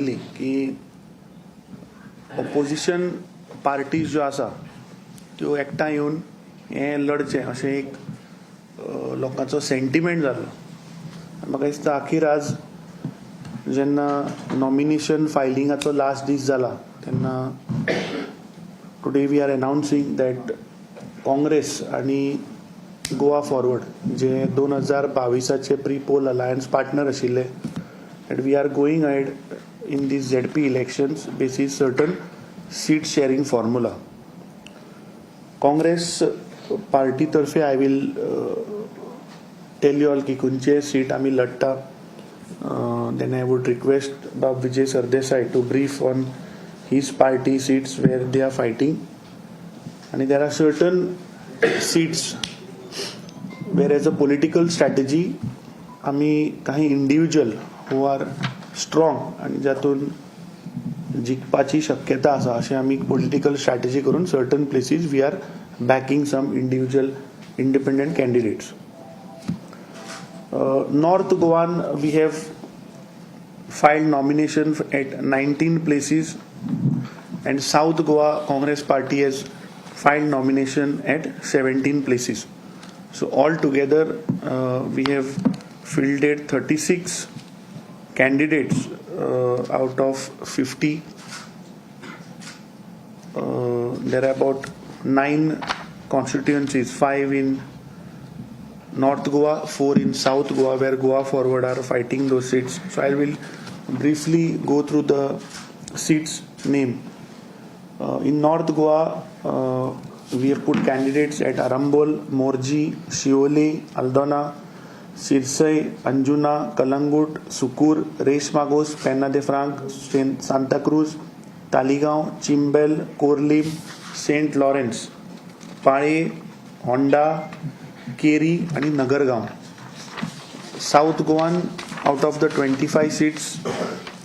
की opposition parties ज्यो आसा त्यो एकठांय येवन हें लढचें अशें एक लोकांचो सेंटिमेंट जाल्लो. म्हाका दिसता अखेर आज जेन्ना नॉमिनेशन फायलिंगाचो लास्ट दीस जाला तेन्ना today we are announcing that Congress आनी गोवा फॉरवर्ड जे 2022 प्री पोल अलायन्स पार्टनर आशिल्ले that we are going ahead in these ZP elections basis certain seat sharing formula. Congress party तर्फे I will tell you all की खंयचे seat आमी लढटा. Then I would request Bab Vijay Sardesai to brief on his party seats where they are fighting. And there are certain seats where as a political strategy आमी काही individual who are strong आनी जातून जिखपाची शक्यता आसा अशें आमी political strategy करून certain places we are backing some individual independent candidates. North Goan we have filed nomination at 19 places and South Goa Congress Party has filed nomination at 17 places. So all together we have fielded 36 candidates out of 50. There are about 9 constituencies, 5 in North Goa, 4 in South Goa, where Goa Forward are fighting those seats. So I will briefly go through the seats name. In North Goa, we have put candidates at Arambol, Morji, Siolim, Aldona, Sirsi, Anjuna, Calangute, Sukur, Reis Magos, Penha de Franca, Santa Cruz, Taleigao, Chimbel, Khorlim, Saint Lawrence, Palem, Honda, Keri आणि Nagargao. South Goan out of the 25 seats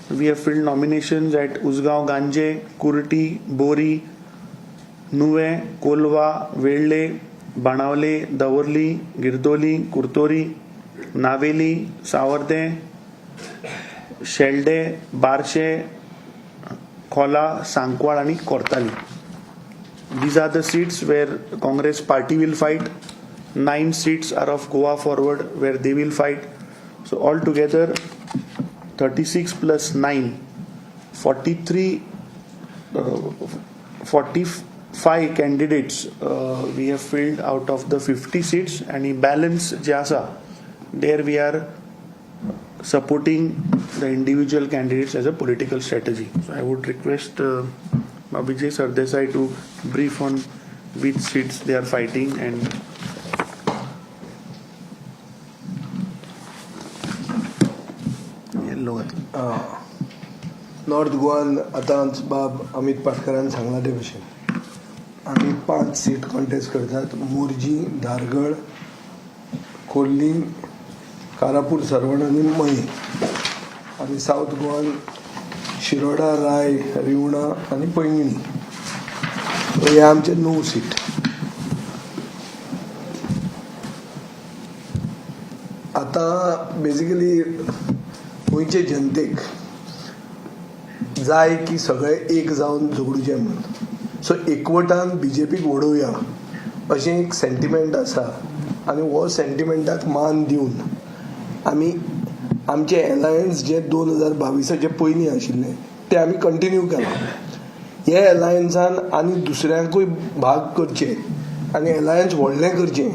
we have filled nominations at Usgao, Ganje, Curti, Bori, Nuvem, Colva, Velhe, Benaulim, Davorlim, Guirdolim, Curtorim, Navelim, Savarde, Shelde, Barshi, Cola, Sancoale आणि Cortalim. These are the seats where Congress party will fight. 9 seats are of Goa Forward where they will fight. So all together 36 plus 9, 43, 45 candidates we have filled out of the 50 seats, and balance जे आसा there we are supporting the individual candidates as a political strategy. So I would request Vijay Sardesai to brief on which seats they are fighting and yellow. North Goan आतांच बाब अमित पाटकरान सांगला ते भशेन आमी 5 seat contest करतात. मोरजी, धारगळ, खोर्लीम, कारापूर सरवण आनी मये. आनी सावथ गोवान शिरोडा, राय, रिवणा आनी पैंगीणी. हे आमचे 9 सीट. आतां बेजिकली गोंयचे जनतेक जाय की सगळे एक जावन झगडुचें म्हणून. सो एकवटान बीजेपीक वडोवया अशें एक सेंटिमेंट आसा आनी हो सेंटिमेंटाक मान दिवन आमी आमचें एलायन्स जे 2022 पयलीं आशिल्लें तें आमी कंटिन्यू केलां. हे एलायन्सान आनी दुसऱ्यांकूय भाग करचे आनी एलायन्स व्हडलें करचें,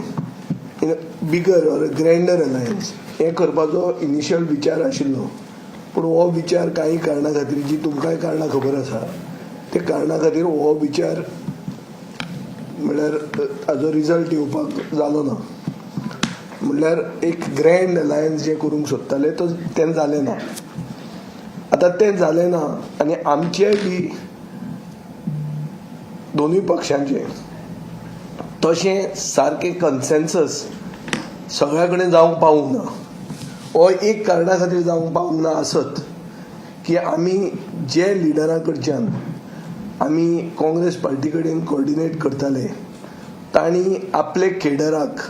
in bigger or grander alliance हें करपाचो इनिशियल विचार आशिल्लो. पूण हो विचार कांय कारणां खातीर, जी तुमकांय कारणां खबर आसा, त्या कारणां खातीर हो विचार म्हणल्यार ताजो रिजल्ट येवपाक जालो ना. म्हणल्यार एक ग्रँड अलायन्स जें करूंक सोदताले तो तें जालें ना. आतां तें जालें ना आनी आमचेय बी दोनूय पक्षांचें तशें सारकें कन्सेन्सस सगळ्या कडेन जावंक पावूंक ना. हो एक कारणा खातीर जावंक पावूंक ना आसत की आमी जे लिडरां कडच्यान आमी काँग्रेस पार्टी कडेन कॉर्डिनेट करताले तांणी आपले केडराक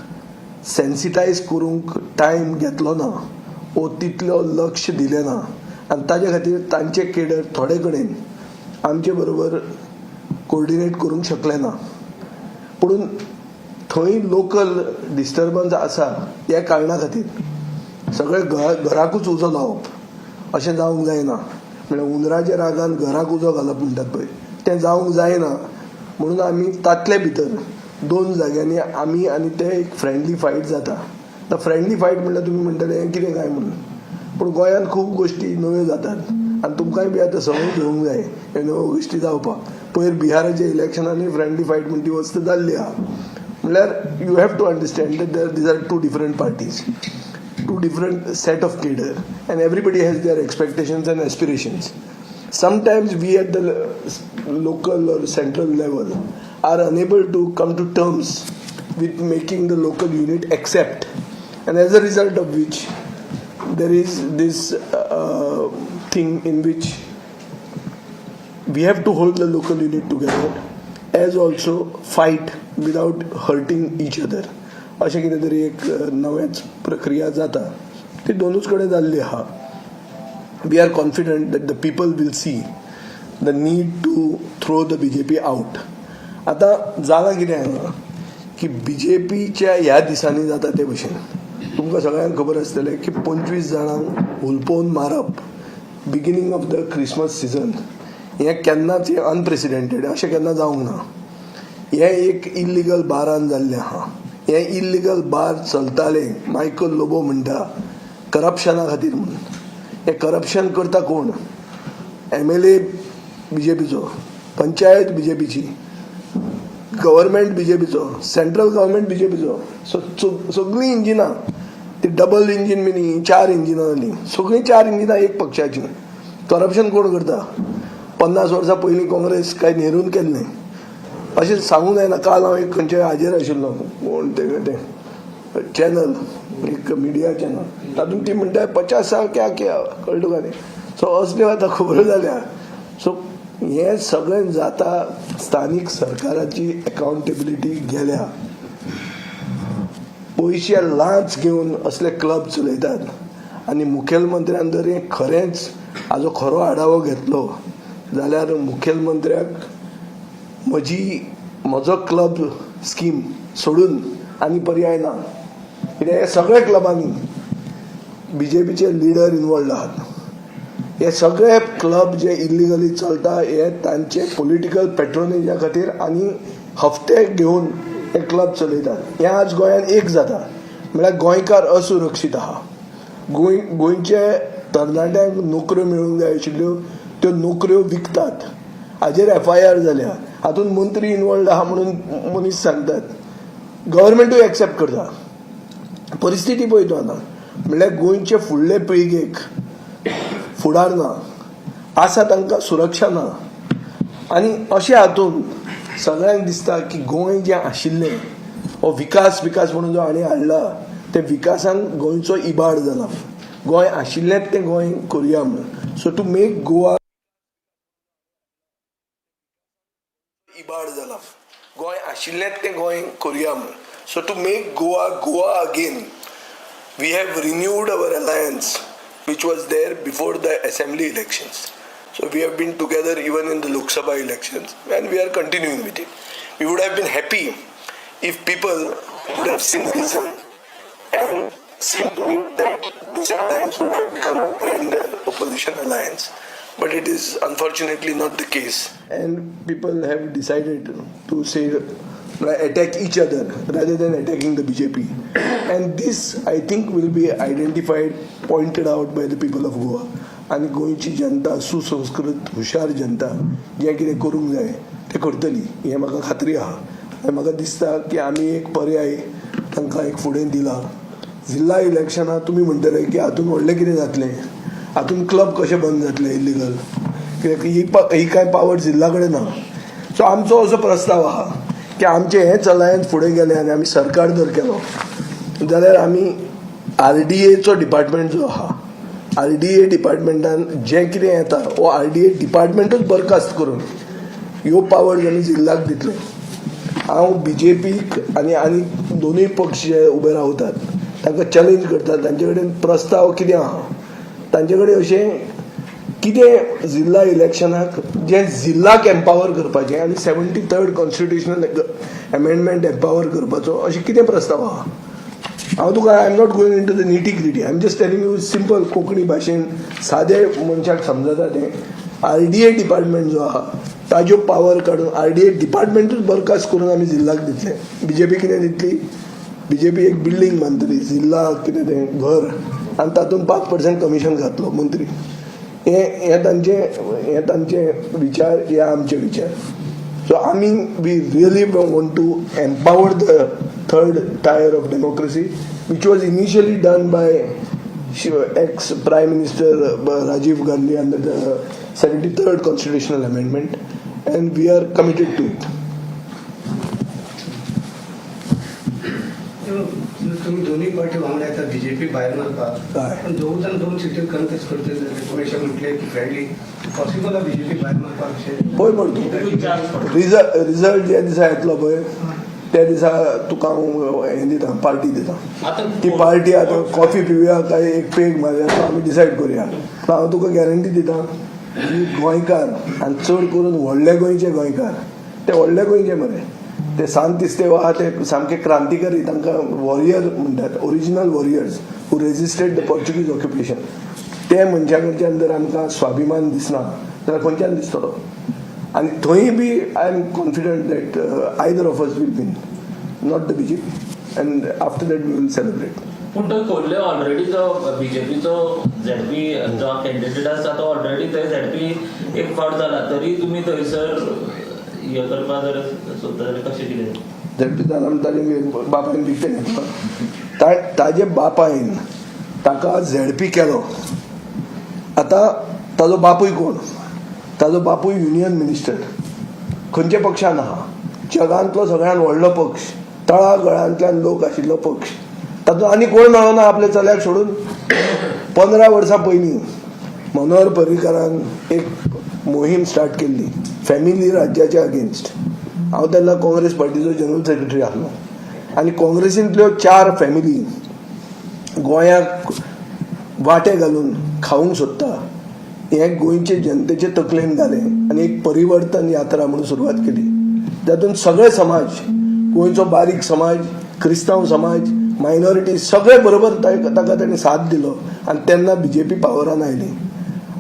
सेन्सिटायज करूंक टायम घेतलो ना वो तितलो लक्ष दिलें ना. आनी ताजे खातीर तांचे केडर थोडे कडेन आमचे बरोबर कोर्डिनेट करूंक शकले ना. पूण थंय लोकल डिस्टर्बन्स आसा ह्या कारणा खातीर सगळे घराकूच उजो लावप अशें जावंक जायना. म्हणल्यार उंदराच्या रागान घराक उजो घालप म्हणटात पळय, तें जावंक जायना म्हणून आमी तातले भितर दोन जाग्यांनी आमी आनी ते एक फ्रेंडली फायट जाता. आतां फ्रेंडली फायट म्हणल्यार तुमी म्हणटले हें कितें काय म्हणून, पूण गोंयांत खूब गोश्टी नव्यो जातात आनी तुमकांय बी आतां संवय घेवंक जाय ह्यो नव्यो गोश्टी जावपाक. पयर बिहाराच्या इलेक्शनांनी फ्रेंडली फायट म्हण ती वस्त जाल्ली आहा. म्हणल्यार you have to understand that there these are two different parties, two different set of cadre, and everybody has their expectations and aspirations. Sometimes we at the local or central level are unable to come to terms with making the local unit accept, and as a result of which there is this thing in which we have to hold the local unit together as also fight without hurting each other. अशें कितें तरी एक नवेंच प्रक्रिया जाता, ती दोनूच कडेन जाल्ली आहा. We are confident that the people will see the need to throw the BJP out. आतां जालां कितें हांगा की बीजेपीच्या ह्या दिसांनी जाता ते भशेन तुमकां सगळ्यांक खबर आसतलें की 25 जाणांक हुलपोवन मारप beginning of the Christmas season हें केन्नाच हें अनप्रेसिडेंटेड, अशें केन्ना जावंक ना. हें एक इल्लिगल बारान जाल्लें आहा. हें इल्लिगल बार चलतालें मायकल लोबो म्हणटा करप्शना खातीर म्हणून. हें करप्शन करता कोण? एमएलए बीजेपीचो, पंचायत बीजेपीची, गव्हर्मेंट बीजेपीचो, सेंट्रल गव्हर्मेंट बीजेपीचो. सो सगळीं इंजिनां ती डबल इंजीन बी न्ही, चार इंजिनां जालीं, सगळीं चार इंजिनां एक पक्षाची. करप्शन कोण करता? 50 वर्सां पयलीं काँग्रेस काय नेरून केल्लें अशें सांगूंक जायना. काल हांव एक खंयच्या हाजेर आशिल्लो, कोण ते तें चॅनल, एक मिडिया चॅनल, तातूंत ती म्हणटा 50 साल क्या क्या, कळ्ळें तुका न्ही? सो असल्यो आतां खबरो जाल्या. सो हें सगळें जाता, स्थानीक सरकाराची अकाउंटेबिलिटी गेल्या. पयशे लांच घेवन असले क्लब चलयतात आनी मुखेलमंत्र्यान जर हें खरेंच हाजो खरो आढावो घेतलो जाल्यार मुखेलमंत्र्याक म्हजो क्लब स्कीम सोडून आनी पर्याय ना. कित्याक हे सगळे क्लबांनी बीजेपीचे लिडर इनवॉल्ड आहात. हे सगळे क्लब जे इल्लिगली चलता हे तांचे पॉलिटिकल पेट्रोनेजा खातीर आनी हफ्ते घेवन हे क्लब चलयतात. हें आज गोंयांत एक जाता म्हळ्यार गोंयकार असुरक्षीत आहा. गोंयचे तरणाट्यांक नोकऱ्यो मेळूंक जाय आशिल्ल्यो, त्यो नोकऱ्यो विकतात. हाजेर एफआयआर जाल्या, हातूंत मंत्री इनवॉल्ड आहा म्हणून मनीस सांगतात, गव्हर्मेंटूय एक्सेप्ट करता. परिस्थिती पळय तूं आतां, म्हणल्यार गोंयचे फुडले पिळगेक फुडार ना आसा, तांकां सुरक्षा ना. आनी अशें हातूंत सगळ्यांक दिसता की गोंय जें आशिल्लें, हो विकास विकास म्हणून जो हांणी हाडला, ते विकासान गोंयचो इबाड जाला. गोंय आशिल्लेंच तें गोंय करुया म्हणून. सो टू मेक गोवा इबाड जाला, गोंय आशिल्लेंच तें गोंय करुया म्हणून. So to make Goa Goa again, we have renewed our alliance which was there before the assembly elections. So we have been together even in the Lok Sabha elections and we are continuing with it. We would have been happy if people would have seen reason and seen to it that this alliance would have become a grand opposition alliance. But it is unfortunately not the case. And people have decided to say attack each other rather than attacking the BJP. And this, I think, will be identified, pointed out by the people of Goa. आनी गोंयची जनता सुसंस्कृत, हुशार जनता, जें कितें करूंक जाय तें करतली हें म्हाका खात्री आहा. आनी म्हाका दिसता की आमी एक पर्याय तांकां एक फुडें दिला. जिल्हा इलेक्शनां तुमी म्हणटले की हातूंत व्हडलें कितें जातलें, हातूंत क्लब कशें बंद जातले इल्लिगल, कित्याक ही कांय पावर जिल्हा कडेन ना. सो आमचो असो प्रस्ताव आहा की आमचें हेंच अलायन्स फुडें गेलें आनी आमी सरकार जर केलो जाल्यार आमी आरडीएचो डिपार्टमेंट जो आहा, आरडीए डिपार्टमेंटान जें कितें येता हो आरडीए डिपार्टमेंटूच बरखास्त करून ह्यो पावर्स आमी जिल्ल्याक दितले. हांव बीजेपीक आनी आनी दोनूय पक्ष जे उबे रावतात तांकां चॅलेंज करता, तांचे कडेन प्रस्ताव कितें आहा, तांचे कडेन अशें कितें जिल्हा इलेक्शनाक जें जिल्हाक एम्पावर करपाचें आनी 73rd constitutional amendment empower करपाचो अशें कितें प्रस्ताव आहा. हांव तुका, I am not going into the nitty gritty, I am just telling you simple Konkani भाशेन सादे मनशाक समजता तें. आरडीए डिपार्टमेंट जो आहा ताज्यो पावर काडून आरडीए डिपार्टमेंटूच बरखास्त करून आमी जिल्हाक दितले. बीजेपी कितें दितली? बीजेपी एक बिल्डींग बांदतली, जिल्हा कितें तें घर, आनी तातूंत 5% कमिशन घातलो मंत्री. हे तांचे, हे तांचे विचार, हे आमचे विचार. सो आमी we really want to empower the third tier of democracy, which was initially done by ex Prime Minister Rajiv Gandhi under the 73rd constitutional amendment, and we are committed to it. तुम्ही दोन्ही party वांगडा येतात, BJP भायर मारपाक, पण दोन दोन city contest करतले जाल्यार तुमी अशें म्हटलें की फ्रेंडली पॉसिबल आहा बीजेपी भायर मारपाक अशें? पळय मरे तूं, रिजल्ट ज्या दिसा येतलो पळय त्या दिसा तुका हांव हें दिता, पार्टी दिता. ती पार्टी आतां कॉफी पिवया काय एक पेग मारया तो आमी डिसायड करुया. पूण हांव तुका गॅरंटी दिता की गोंयकार आनी चड करून व्हडले गोंयचे गोंयकार, ते व्हडले गोंयचे मरे, ते सांत इस्तेव आहा, ते सामके क्रांतिकारी, तांकां वॉरियर म्हणटात, original warriors who resisted the Portuguese occupation. ते मनशा कडच्यान जर आमकां स्वाभिमान दिसना जाल्यार खंयच्यान दिसतलो? आनी थंय बी I am confident that either of us will win, not the BJP, and after that we will celebrate. पूण तो खोर्ले ऑलरेडी जो बीजेपीचो झेडपी जो कॅन्डिडेट आसा तो ऑलरेडी थंय झेडपी एक फावट जाला, तरी तुमी थंयसर हे करपा जर सोदता जाल्यार कशें कितें? झेडपी जाला म्हण ताजे बापायन विकतें घेतलो. ताजे बापायन ताका झेडपी केलो. आतां ताजो बापूय कोण? ताजो बापूय युनियन मिनिस्टर. खंयच्या पक्षान आहा? जगांतलो सगळ्यात व्हडलो पक्ष, तळागळांतल्यान लोक आशिल्लो पक्ष, तातूंत आनी कोण मेळना आपल्या चल्याक सोडून? 15 वर्सां पयलीं मनोहर पर्रीकारान एक मोहीम स्टार्ट केल्ली फॅमिली राज्याच्या अगेन्स्ट. हांव तेन्ना काँग्रेस पार्टीचो जनरल सेक्रेटरी आसलो आनी काँग्रेसींतल्यो 4 फॅमिली गोंयाक वांटे घालून खावंक सोदता हें गोंयचे जनतेचे तकलेन घालें आनी एक परिवर्तन यात्रा म्हणून सुरवात केली, जातून सगळे समाज, गोंयचो बारीक समाज, क्रिस्तांव समाज, मायनॉरिटी, सगळे बरोबर ताका ताणें साथ दिलो आनी तेन्ना बीजेपी पावरान आयली.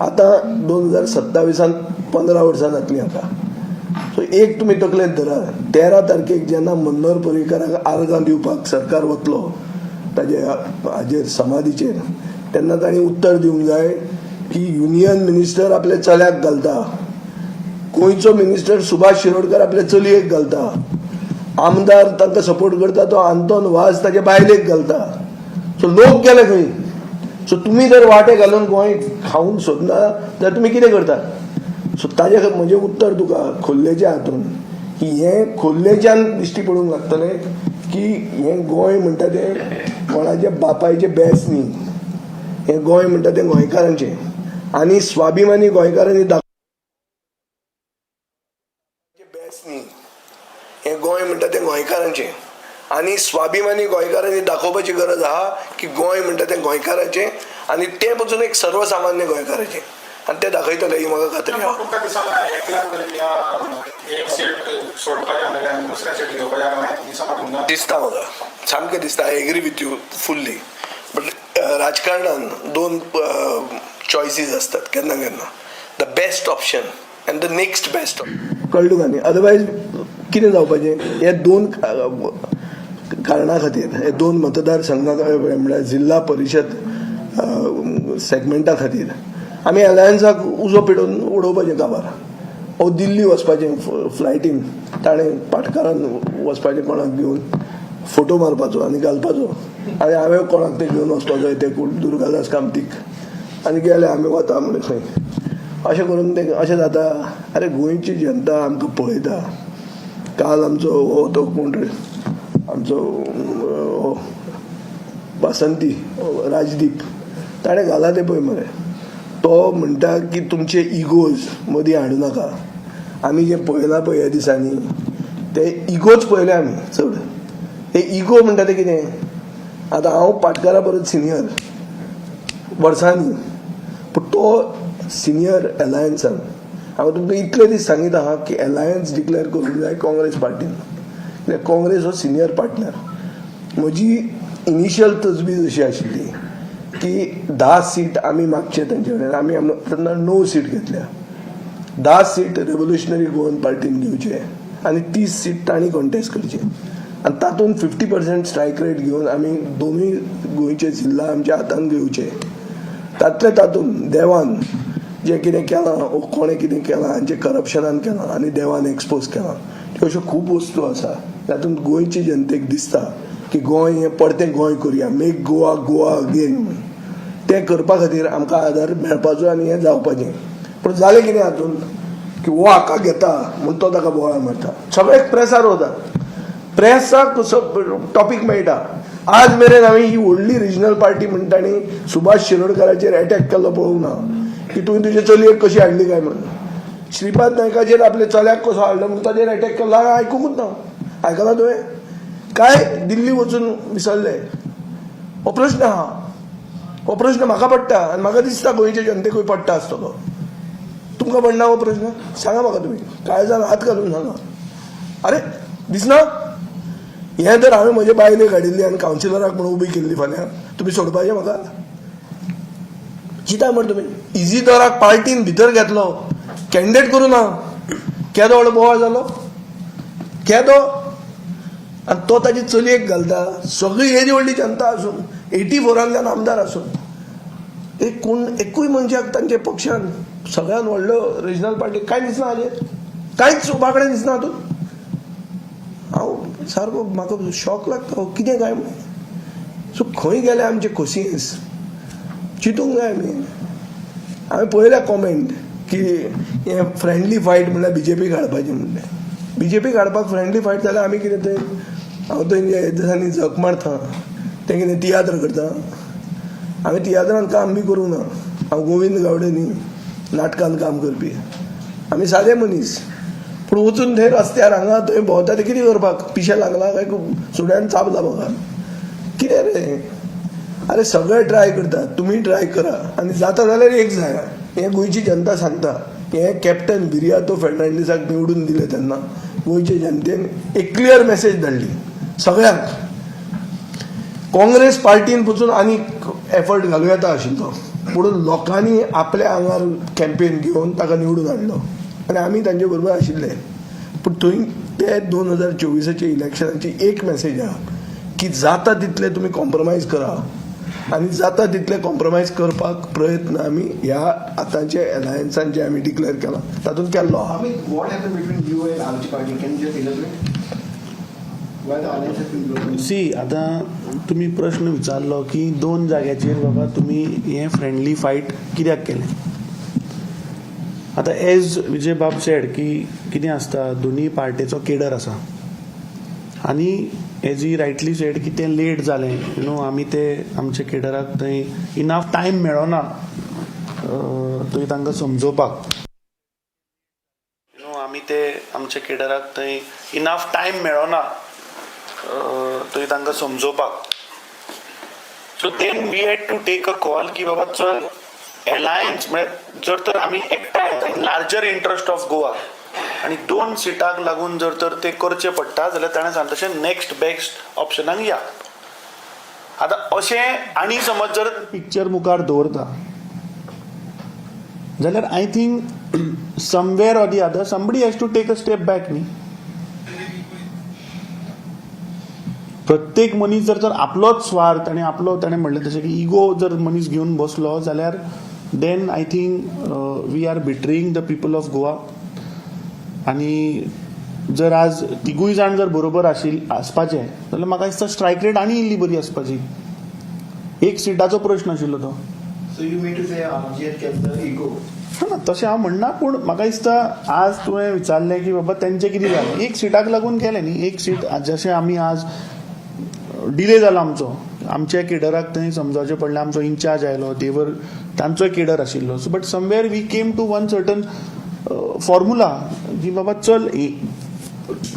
आतां 2027 15 वर्सां जातलीं हाका. सो एक तुमी तकलेंत धरा, 13 तारखेक जेन्ना मनोहर पर्रीकाराक आर्गां दिवपाक सरकार वतलो ताजे हाजेर समाधीचेर, तेन्ना तांणी उत्तर दिवंक जाय की युनियन मिनिस्टर आपल्या चल्याक घालता, गोंयचो मिनिस्टर सुभाष शिरोडकर आपल्या चलयेक घालता, आमदार तांकां सपोर्ट करता तो आंतोन वाज ताच्या बायलेक घालता. सो लोक गेले खंय? सो तुमी जर वांटे घालून गोंय खावंक सोदना जाल्यार तुमी कितें करता? सो ताजे म्हजें उत्तर तुका खोर्लेच्या हातून की हें खोर्लेच्यान दिश्टी पडूंक लागतलें की हें गोंय म्हणटा तें कोणाच्या बापायचें बेस न्ही, हें गोंय म्हणटा तें गोंयकारांचें आनी स्वाभिमानी गोंयकारांनी बेस न्ही, हें गोंय म्हणटा तें गोंयकारांचें आनी स्वाभिमानी गोंयकारांनी दाखोवपाची गरज आहा की गोंय म्हणटा तें गोंयकारांचें आनी तें पसून एक सर्वसामान्य गोंयकाराचें, आनी तें दाखयतले ही म्हाका खात्री आहा. तुमकां दिसना एकल्या एक सीट सोडपाचें आनी दुसऱ्या सीट घेवपाचें दिसना तुमकां? दिसता, म्हाका सामकें दिसता. I agree with you fully, but राजकारणान दोन चॉयसीस आसतात केन्ना केन्ना, the best option and the next best. कळ्ळें तुका न्ही? अदरवायज कितें जावपाचें? हे दोन कारणा खातीर, हे दोन मतदारसंघा म्हळ्यार जिल्हा परिशद सेगमेंटा खातीर आमी अलायन्साक उजो पेटोवन उडोवपाचें काबार. ओ दिल्ली वचपाचें फ्लायटीन, ताणें पाटकारान वचपाचें, कोणाक घेवन फोटो मारपाचो आनी घालपाचो, आनी हांवें कोणाक ते घेवन वचपाचो ते दुर्गादास कामतीक, आनी गेले आमी वता म्हणून खंय. अशें करून तें अशें जाता. आरे, गोंयची जनता आमकां पळयता. काल आमचो हो तो कोण रे आमचो हो वासंती राजदीप, ताणें घाला तें पळय मरे. तो म्हणटा की तुमचे इगोज मदीं हाडूं नाका. आमी जे पळयलां पळय ह्या दिसांनी ते इगोच पळयले आमी चड. ते इगो म्हणटा ते कितें? आतां हांव पाटकारा परत सिनियर वर्सांनी, पूण तो सिनियर अलायन्सान हांव तुमकां इतले दीस सांगीत आहा की अलायन्स डिक्लेअर करूंक जाय काँग्रेस पार्टीन, कित्याक काँग्रेस हो सिनियर पार्टनर. म्हजी इनिशियल तजवीज अशी आशिल्ली की 10 सीट आमी मागचे तांचे कडेन, आमी तेन्ना 9 सीट घेतल्या. 10 सीट रेव्होल्युशनरी गोवन पार्टीन घेवचे आनी 30 सीट तांणी कॉन्टेस्ट करचे आनी तातूंत 50% स्ट्रायक रेट घेवन आमी दोनूय गोंयचे जिल्ला आमच्या हातान घेवचे. तातले तातूंत देवान जें कितें केलां वो कोणें कितें केलां आनी जें करप्शनान केलां आनी देवान एक्सपोज केलां, त्यो अश्यो खूब वस्तू आसा तातूंत गोंयचे जनतेक दिसता की गोंय हें परतें गोंय करुया, मेक गोवा गोवा अगेन म्हणून. तें करपा खातीर आमकां आदार मेळपाचो आनी हें जावपाचें. पूण जालें कितें हातूंत की हो हाका घेता म्हूण तो ताका बोवाळ मारता, सगळें प्रेसार वता, प्रेसाक टॉपीक मेळटा. आज मेरेन हांवें ही व्हडली रिजनल पार्टी म्हणटा आनी सुभाष शिरोडकाराचेर एटॅक केल्लो पळोवंक ना की तुवें तुजे चलयेक कशी हाडली काय म्हणून. श्रीपाद नायकाचेर आपल्या चल्याक कसो हाडलो म्हणून ताचेर एटॅक केल्लो हांवें आयकुंकूच ना. आयकलां तुवें? काय दिल्ली वचून विसरले? हो प्रश्न आहा, हो प्रश्न म्हाका पडटा आनी म्हाका दिसता गोंयचे जनतेकूय पडटा आसतलो. तुमकां पडना हो प्रश्न? सांगा म्हाका तुमी, काळजान हात घालून सांगा. अरे दिसना हें तर हांवें म्हजे बायलेक हाडिल्ली आनी कावन्सिलराक म्हणून उबी केल्ली फाल्यां तुमी सोडपाचें म्हाका? चिंता मरे तुमी. इजिदोराक पार्टीन भितर घेतलो, कॅन्डिडेट करूं ना, केदो व्हडलो बोवाळ जालो केदो. आनी तो ताजी चलयेक घालता, सगळी येदी व्हडली जनता आसून, 84 आंतल्यान आमदार आसून एक कोण एकूय मनशाक तांच्या पक्षान सगळ्यात व्हडलो रिजनल पार्टी कांय दिसना हाजेर, कांयच उबा कडेन दिसना हातूंत. हांव सारको म्हाका शॉक लागता हो कितें काय म्हणून. सो खंय गेले आमचे कोसियेंस चिंतूंक जाय आमी. हांवें पळयल्या कॉमेंट की हें फ्रेंडली फायट म्हणल्यार बीजेपीक हाडपाचें म्हणलें. बीजेपीक हाडपाक फ्रेंडली फायट जाल्यार आमी कितें थंय हांव थंय ह्या दिसांनी झक मारता तें कितें तियात्र करता? हांवें तियात्रान काम बी करूंक ना. हांव गोविंद गावडे न्ही नाटकान काम करपी, आमी सादे मनीस. पूण वचून थंय रस्त्यार हांगा थंय भोंवता ते कितें करपाक? पिशें लागलां काय सुण्यान चाबला म्हाका? कितें रे? अरे सगळे ट्राय करतात, तुमी ट्राय करा आनी जाता जाल्यार एक जाय. हें गोंयची जनता सांगता. हें कॅप्टन विरियातो फेर्नांडीसाक निवडून दिलें तेन्ना गोंयचे जनतेन एक क्लियर मॅसेज धाडली सगळ्यांक. काँग्रेस पार्टीन पसून आनीक एफर्ट घालूं येता आशिल्लो, पूण लोकांनी आपल्या आंगार कॅम्पेन घेवन ताका निवडून हाडलो आनी आमी तांचे बरोबर आशिल्ले. पूण थंय ते 2024आचे इलेक्शनाची एक मॅसेज आहा की जाता तितले तुमी कॉम्प्रोमायज करा आनी जाता तितले कॉम्प्रोमायज करपाक प्रयत्न आमी ह्या आतांचे एलायन्सान जे आमी डिक्लेअर केला तातूंत केल्लो आहा. Amit, what happened between you and RG party? Can you just elaborate? Why the alliance has been broken? See, आतां तुमी प्रश्न विचारलो की दोन जाग्याचेर बाबा तुमी हें फ्रेंडली फायट कित्याक केलें. आतां एज विजय बाब सेड की कितें आसता, दोनूय पार्टेचो केडर आसा आनी एज ही रायटली सेड की तें लेट जालें, you know आमी ते आमच्या केडराक थंय इनाफ टायम मेळना थंय तांकां समजोवपाक, you know आमी ते आमच्या केडराक थंय इनाफ टायम मेळना थंय तांकां समजोवपाक. So then we had to take a call की बाबा चल एलायन्स, म्हळ्यार जर तर आमी एकठांय लार्जर इंट्रस्ट ऑफ गोवा आनी दोन सिटाक लागून जर तर ते करचे पडटा जाल्यार ताणें सांगलें तशें नेक्स्ट बेस्ट ऑप्शनाक या. आतां अशें आनी समज जर पिक्चर मुखार दवरता जाल्यार I think somewhere or the other somebody has to take a step back न्ही. प्रत्येक मनीस जर तर आपलोच स्वार्थ आनी आपलो ताणें म्हणलें तशें की इगो जर मनीस घेवन बसलो जाल्यार then I think we are betraying the people of Goa. आनी जर आज तिगूय जाण जर बरोबर आसपाचे जाल्यार म्हाका दिसता स्ट्रायक रेट आनी इल्ली बरी आसपाची. एक सिटाचो प्रश्न आशिल्लो तो. So you mean to say RG had kept the ego? ना, तशें हांव म्हणना, पूण म्हाका दिसता आज तुवें विचारलें की बाबा तेंचें कितें जालें, एक सिटाक लागून केलें न्ही. एक सीट जशें आमी आज डिले जालो आमचो, आमच्या केडराक थंय समजावचें पडलें, आमचो इन्चार्ज आयलो, देवर तांचोय केडर आशिल्लो. So but somewhere we came to one certain formula की बाबा चल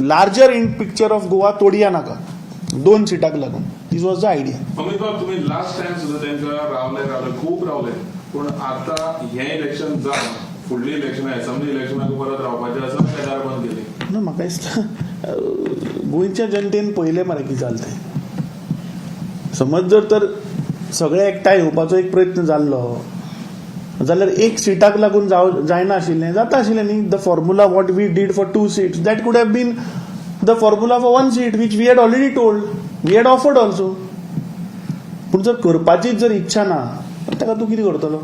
larger in picture of Goa तोडया नाका दोन सिटाक लागून. This was the idea. Amit बाब, तुम्ही लास्ट टाइम सुद्धा त्यांच्या रावले रावले खूप रावले. पूण आतां हें इलेक्शन जावन फुडलीं इलेक्शनां एसेंब्ली इलेक्शनाक परत रावपाचें आसा काय दार बंद केली? ना, म्हाका दिसता गोंयच्या जनतेन पयलें मरे कितें जालें तें. समज जर तर सगळे एकठांय येवपाचो एक प्रयत्न जाल्लो जाल्यार एक सिटाक लागून जायना आशिल्लें, जाता आशिल्लें न्ही. The formula what we did for two seats, that could have been the formula for one seat, which we had already told, we had offered also. पूण जर करपाचीच जर इच्छा ना, ताका तूं कितें करतलो?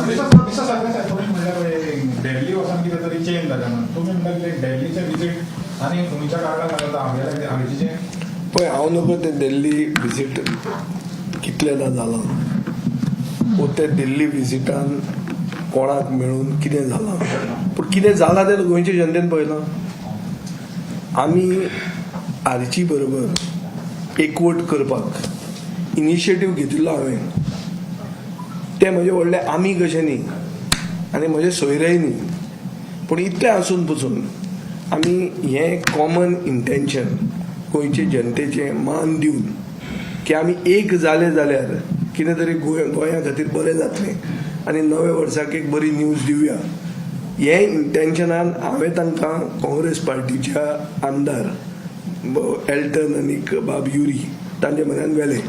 दिसा सारकें तुमी म्हणल्यार दिल्ली वचून कितें तरी चेंज जालें म्हणून तुमी म्हणटा कितें दिल्लीचें विजीट आनी खंयच्या कारणाक लागून आमगेल्या आमचें? पळय, हांव नको तें दिल्ली विजीट कितलेदां जालां वो ते दिल्ली विजिटान कोणाक मेळून कितें जालां, पूण कितें जालां तें गोंयचे जनतेन पळयलां. आमी आरजी बरोबर एकवट करपाक इनिशिएटीव घेतिल्लो हांवें. ते म्हजे व्हडले आमी कशें न्ही आनी म्हजे सोयरेय न्ही, पूण इतलें आसून पसून आमी हें कॉमन इंटेंशन गोंयचे जनतेचें मान दिवन की आमी एक जाले जाल्यार कितें तरी गोंया खातीर बरें जातलें आनी नव्या वर्साक एक बरी न्यूज दिवया, हे इंटेंशनान हांवें तांकां काँग्रेस पार्टीच्या आमदार एल्टन आनी बाब युरी तांचे म्हऱ्यान व्हेले.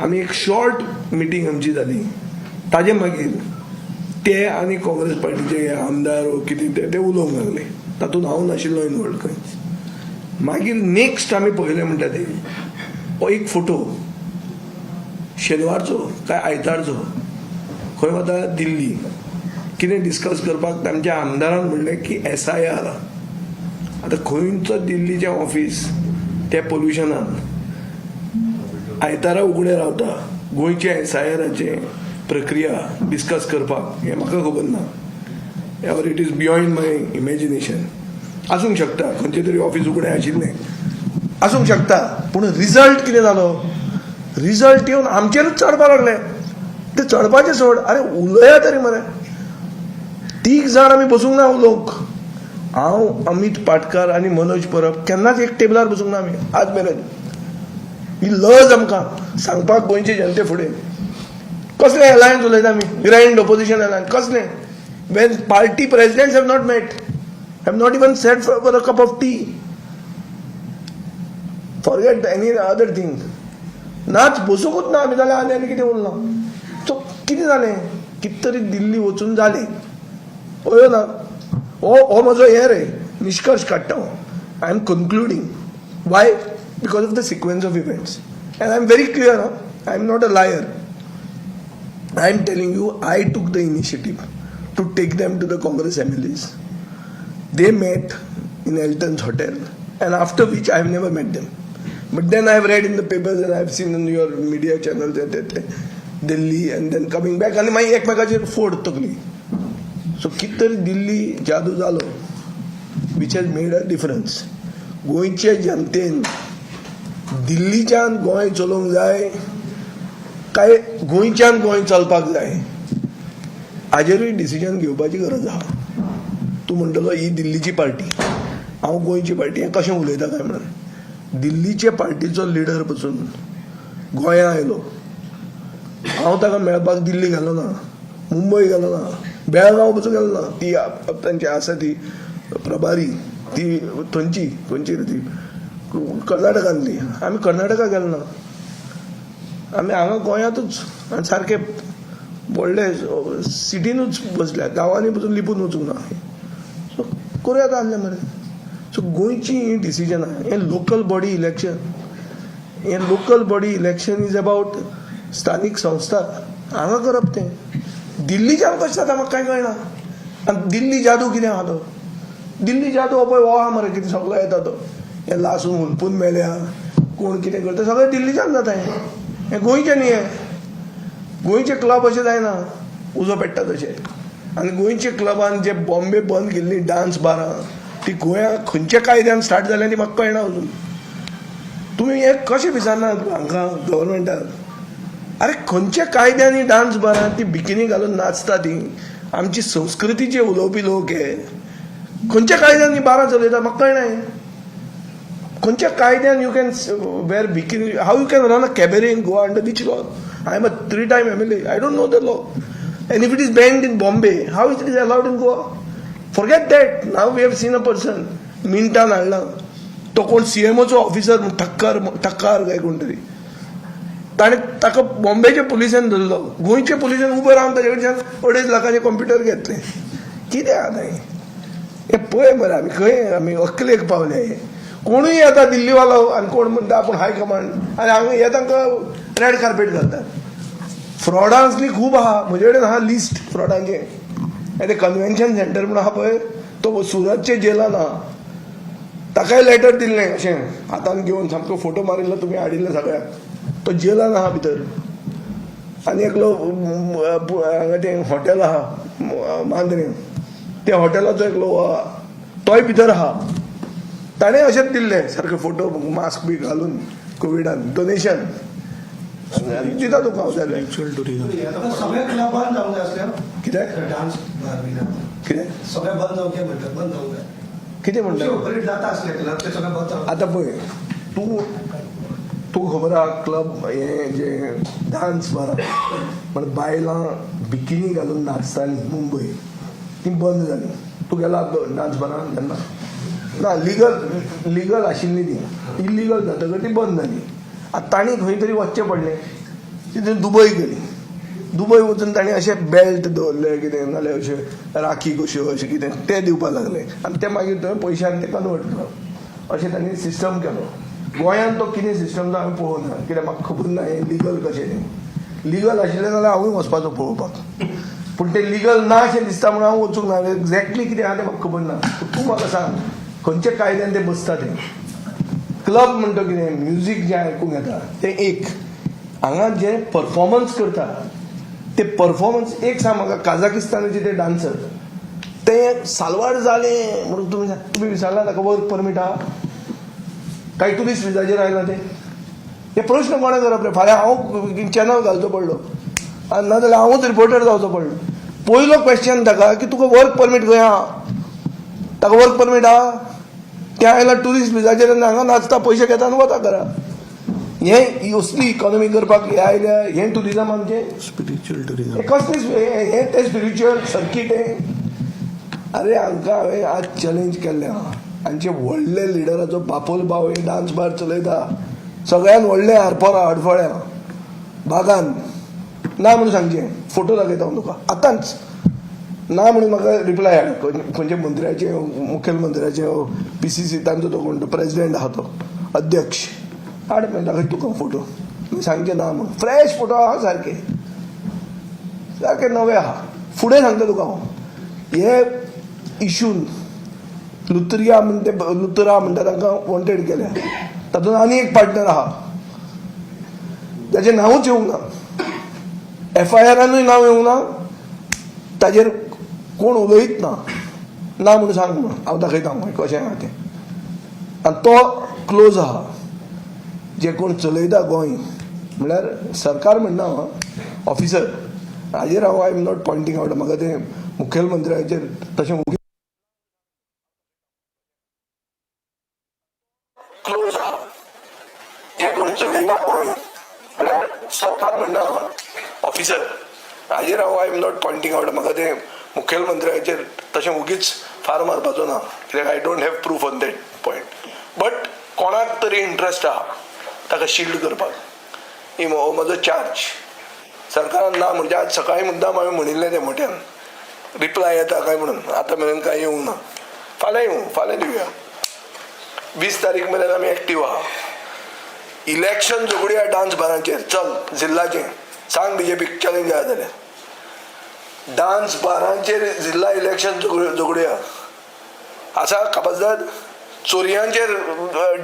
आमी एक शॉर्ट मिटींग आमची जाली. ताजे मागीर ते आनी काँग्रेस पार्टीचे आमदार कितें ते उलोवंक लागले. तातूंत हांव नाशिल्लो इनवॉल्व खंयच. मागीर नेक्स्ट आमी पळयलें म्हणटा ते हो एक फोटो शेनवारचो काय आयतारचो, खंय वता दिल्ली कितें डिस्कस करपाक. तांच्या आमदारान म्हणलें की एसआयआर. आतां खंयचो दिल्लीचें ऑफीस त्या पोल्युशनान आयतारा उगडें रावता गोंयच्या एसआयआराचें प्रक्रिया डिस्कस करपाक, हें म्हाका खबर ना, or it is beyond my imagination. आसूंक शकता खंयचें तरी ऑफीस उगडें आशिल्लें आसूंक शकता, पूण रिजल्ट कितें जालो? रिजल्ट येवन आमचेरूच चडपाक लागले. ते चडपाचें सोड, अरे उलया तरी मरे. तीग जाण आमी बसूंक ना उलोवंक. हांव, अमीत पाटकार आनी मनोज परब केन्नाच एक टेबलार बसूंक ना आमी आज मेरेन. ही लज आमकां सांगपाक गोंयचे जनते फुडें. कसलें अलायन्स उलयता आमी? ग्रँड ऑपोजिशन अलायन्स कसलें, when party presidents have not met, have not even sat for a cup of tea, forget any other thing. नाच, बसूंकूच ना आमी जाल्यार आनी आनी कितें उरलां? सो कितें जालें? कितें तरी दिल्ली वचून जालें. पळय ना, हो हो म्हजो हें रे निश्कर्श काडटा हांव. I am concluding. Why? Because of the sequence of events, and I am very clear. I am not a liar. I am telling you, I took the initiative to take them to the Congress MLAs. They met in Elton's hotel, and after which I have never met them. But then I have read in the papers and I have seen in your media channels that Delhi and then coming back आनी मागीर एकमेकाचेर फोड तकली. So कितें तरी दिल्ली जादू जालो which has made a difference. गोंयचे जनतेन दिल्लीच्यान गोंय चलोवंक जाय काय गोंयच्यान गोंय चलपाक जाय, हाजेरूय डिसिजन घेवपाची गरज आहा. तूं म्हणटलो ही दिल्लीची पार्टी, हांव गोंयची पार्टी, हें कशें उलयता काय म्हणून. दिल्लीचे पार्टीचो लिडर पसून गोंया आयलो. हांव ताका मेळपाक दिल्ली गेलो ना, मुंबय गेलो ना, बेळगांव पसून गेलो ना. ती तांची आसा ती प्रभारी, ती थंयची, खंयची रे ती, कर्नाटकांतली. आमी कर्नाटका गेलो ना. आमी हांगा गोंयांतूच आनी सारके व्हडले सिटीनूच बसल्या, गांवांनी पसून लिपून वचूंक ना. सो करूं येता आसलें मरे. सो गोंयची ही डिसिजनां, हें लोकल बॉडी इलेक्शन, हें local body election is about स्थानीक संस्था हांगा करप. तें दिल्लीच्यान कशें जाता म्हाका कांय कळना. आनी दिल्ली जादू कितें आहा तो? दिल्ली जादू हो पळय, हो आहा मरे कितें सगलो येता तो, हे लासून हुलपून मेल्या, कोण कितें करता, सगळें दिल्लीच्यान जाता. हें हें गोंयचें न्ही. हें गोंयचे क्लब अशें जायना उजो पेट्टा तशें. आनी गोंयचे क्लबान जे बॉम्बे बंद केल्ली डान्स बारां, ती गोंया खंयच्या कायद्यान स्टार्ट जाल्या ती म्हाका कळना अजून. तुमी हें कशें विचारना हांकां गव्हर्मेंटाक? अरे, खंयच्या कायद्यान ही डान्स बारां ती बिकिनी घालून नाचता ती? आमची संस्कृतीचे उलोवपी लोक हे खंयच्या कायद्यान ही बारां चलयता, म्हाका कळना हें. खंयच्या कायद्यान you can wear bikini? How you can run a cabaret in Goa, under which law? I am a three time MLA. I don't know the law. And if it is banned in Bombay, how it is allowed in Goa? Forget that. Now we have seen a person, मिनटान हाडला तो कोण सीएमओचो officer Thakkar ठक्कार काय कोण तरी, ताणें ताका बॉम्बेच्या पुलिसान धरलो, गोंयच्या पुलिसान उबो रावन ताजे कडच्यान 2.5 लाखाचे कंप्युटर घेतले. कितें आतां हें पळय मरे, आमी खंय आमी अकलेक पावले. कोणूय येता दिल्लीवालो आनी कोण म्हणटा आपूण हायकमांड, आनी हांगा हे तांकां रेड कार्पेट घालतात. फ्रॉडां असली खूब आहा, म्हजे कडेन आहा लिस्ट फ्रॉडांचें. ते कन्व्हेन्शन सेंटर म्हणून आहा पळय, तो सुरतचे जेलान आहा, ताकाय लेटर दिल्लें अशें हातान घेवन सामको फोटो मारिल्लो तुमी हाडिल्लो सगळ्याक, तो जेलान आहा भितर. आनी एकलो हांगा तें हॉटेल आहा मांद्रें, त्या हॉटेलाचो एकलो आहा, तोय भितर आहा. ताणें अशेंच दिल्लें सारके फोटो मास्क बी घालून कोविडान डोनेशन दिता तुका हांव जाल्यार. सगळे क्लब बंद जावंक जाय आसले. कितें डान्स बार बी कितें सगळे बंद जावंक जाय म्हणटा, बंद जावंक जाय. कितें म्हणटा ऑपरेट जाता आसले क्लब ते सगळे बंद जावंक. आतां पळय तूं तुका खबर आहा क्लब हे जे डान्स बार म्हण बायलां बिकिनी घालून नाचतालीं मुंबय, ती बंद जाली. तूं गेला डान्स बारान तेन्ना? ना, लिगल लिगल आशिल्ली ती, इलिगल जातकच ती बंद जाली. आतां तांणी खंय तरी वचचें पडलें, ती दुबय गेली. दुबय वचून तांणी अशें बेल्ट दवरले कितें, नाल्यार अशें राखी कश्यो अशें कितें ते दिवपाक लागले, आनी ते मागीर थंय पयशान ते कन्वर्ट केलो. अशें तांणी सिस्टम केलो. गोंयांत तो कितें सिस्टम तो हांवें पळोवंक ना, कित्याक म्हाका खबर ना हें लिगल कशें तें. लिगल आशिल्लें जाल्यार हांवूय वचपाचो पळोवपाक, पूण तें लिगल ना अशें दिसता म्हणून हांव वचूंक ना. एक्झॅक्टली कितें आहा तें म्हाका खबर ना. तूं म्हाका सांग खंयच्या कायद्यान तें बसता. तें क्लब म्हणटा कितें, म्युजीक जें आयकूंक येता तें एक, हांगा जे परफॉर्मन्स करता ते परफॉर्मन्स एक. सांग म्हाका, काझाकिस्तानाचे ते डान्सर ते साल्वार जाले म्हणून तुमी तुमी विचारला ताका वर्क परमीट आहा काय टुरिस्ट विजाचेर आयला ते? हे प्रश्न कोणें करप रे? फाल्यां हांव चॅनल घालचो पडलो आनी नाजाल्यार हांवूच रिपोर्टर जावचो पडलो. पयलो क्वेश्चन ताका की तुका वर्क परमीट खंय आहा? ताका वर्क परमीट आहा? ते आयला टुरिस्ट विजाचेर आनी हांगा नाचता, पयशे घेता आनी वता घरा. हें असली इकॉनॉमी करपाक हे आयल्या. हें टुरिजम आमचें स्पिरिच्युअल टुरिझम हें कसलें हें तें स्पिरिच्युअल सर्कीट हें. अरे हांकां हांवें आज चॅलेंज केल्लें आहा. आमचे व्हडले लिडराचो बापोल भाव हे डान्स बार चलयता, सगळ्यान व्हडले आरपोरा हडफळ्या बागान. ना म्हणून सांगचें, फोटो दाखयता हांव तुका आतांच. ना म्हणून म्हाका रिप्लाय हाड. खंयच्या मंत्र्याचे, मुखेलमंत्र्याचे PCC तांचो तो कोण तो प्रेजिडेंट आहा तो अध्यक्ष, हाड मागीर दाखयता तुका फोटो. सांगचें ना म्हणून, फ्रेश फोटो आहा, सारके सारके नवे आहा. फुडें सांगता तुका हांव, हे इशून लुतरिया म्हणटे, लुतरा म्हणटा तांकां वॉन्टेड केल्या. तातूंत आनी एक पार्टनर आहा, ताचें नांवूच येवंक ना, एफआयआरानूय नांव येवंक ना, ताजेर कोण उलयत ना. ना म्हणून सांग म्हणून हांव दाखयता हांव कशें आहा तें. आनी तो क्लोज आहा जे कोण चलयता गोंय, म्हणल्यार सरकार म्हणना हांव, ऑफिसर हाजेर हांव I am not pointing out. म्हाका तें मुखेलमंत्र्याचेर तशें क्लोज आहा जे कोण चलयता गोंय, म्हणल्यार सरकार म्हणना हांव, ऑफिसर हाजेर हांव I am not pointing out. म्हाका तें मुखेलमंत्र्याचेर तशें उगीच फार मारपाचो ना, कित्याक I don't have proof on that point. But कोणाक तरी इंट्रस्ट आहा ताका शिल्ड करपाक, ही हो म्हजो चार्ज सरकारान ना. म्हणजे आज सकाळी मुद्दाम हांवें म्हणिल्लें तें मोठ्यान, रिप्लाय येता काय म्हणून. आतां मेरेन कांय येवंक ना. फाल्यां येवं, फाल्यां दिवया. 20 तारीख मेरेन आमी एक्टीव आहा. इलेक्शन झगडुया डान्स बारांचेर. चल जिल्लाचें सांग बीजेपीक चॅलेंज आहा जाल्यार डान्स बारांचेर जिल्ला इलेक्शन झगडुया. आसा कापाजदाद चोरयांचेर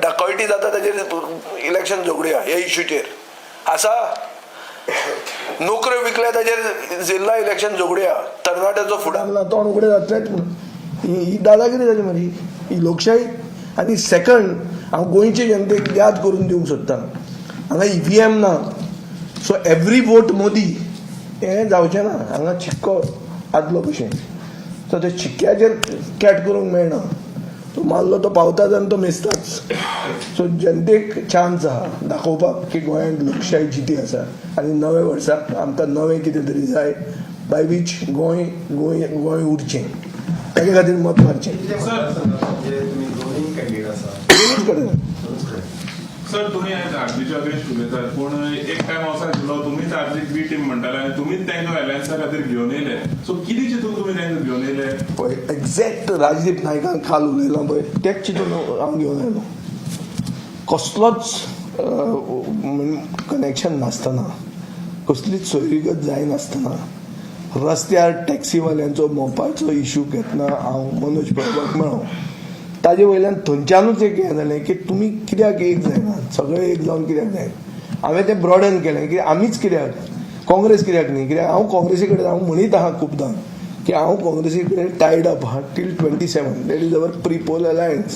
डकॉयटी जाता ताजेर इलेक्शन झगडुया. ह्या इश्यूचेर आसा. नोकऱ्यो विकल्या ताजेर जिल्ला इलेक्शन झगडुया. तरणाट्याचो फुडार तोंड उगडें जातलेंच म्हणून ही दादागिरी जाली मरे, ही लोकशाही. आनी सेकंड, हांव गोंयचे जनतेक याद करून दिवंक सोदतां, हांगा EVM ना, सो एवरी वोट मोदी हें जावचें ना. हांगा चिक्को आदलो भशेन, सो ते चिक्क्याचेर कॅट करूंक मेळना. तो मारलो तो पावताच आनी तो मेजताच. सो जनतेक चान्स आहा दाखोवपाक की गोंयांत लोकशाही जिती आसा आनी नव्या वर्साक आमकां नवें कितें तरी जाय. by which Goa Goa Goa उरचें, ताजे खातीर मत मारचें. म्हणजे दोनूय कॅन्डिडेट आसा. दोनूच कडेन. सर, तुम्ही आयज आरजीच्या अगेन्स्ट उलयतात, पूण एक टायम असो आशिल्लो तुमीच आरजीक बी टीम म्हणटाले आनी तुमीच तांकां अलायन्सा खातीर घेवन येयले. सो कितें चिंतून तुमी तांकां घेवन येयले? पळय, एक्झॅक्ट राजदीप नायकान काल उलयलां पळय, तेच चिंतून हांव घेवन आयलो. कसलोच कनेक्शन नासतना, कसलीच सोयरीगत जायनासतना, रस्त्यार टॅक्सीवाल्यांचो मोपाचो इशू घेतना हांव मनोज परबाक मेळ्ळो. ताजे वयल्यान थंयच्यानूच एक हें जालें की तुमी कित्याक एक जायना, सगळे एक जावन कित्याक जायना. हांवें तें ब्रॉडन केलें की आमीच कित्याक, काँग्रेस कित्याक न्ही. कित्याक हांव काँग्रेसी कडेन, हांव म्हणीत आहा खुबदां की हांव काँग्रेसी कडेन टायड अप आहा till 27, that is our pre poll alliance.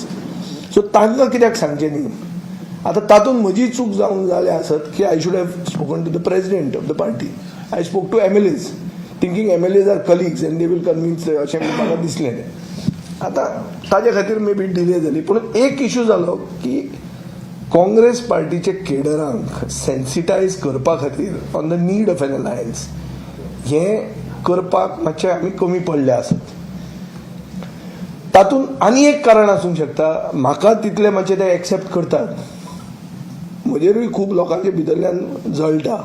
So तांकां कित्याक सांगचें न्ही. आतां तातूंत म्हजी चूक जावन जाल्या आसत की I should have spoken to the president of the party. I spoke to MLAs thinking MLAs are colleagues and they will convince, अशें म्हाका दिसलें. आतां ताजे खातीर मे बी डिले जाली. पूण एक इशू जालो की काँग्रेस पार्टीचे केडरांक सेन्सिटायज करपा खातीर on the need of an alliance हें करपाक मातशें आमी कमी पडले आसत. तातूंत आनी एक कारण आसूंक शकता, म्हाका तितले मातशे ते एक्सेप्ट करतात, म्हजेरूय खूब लोकांचे भितरल्यान जळटा,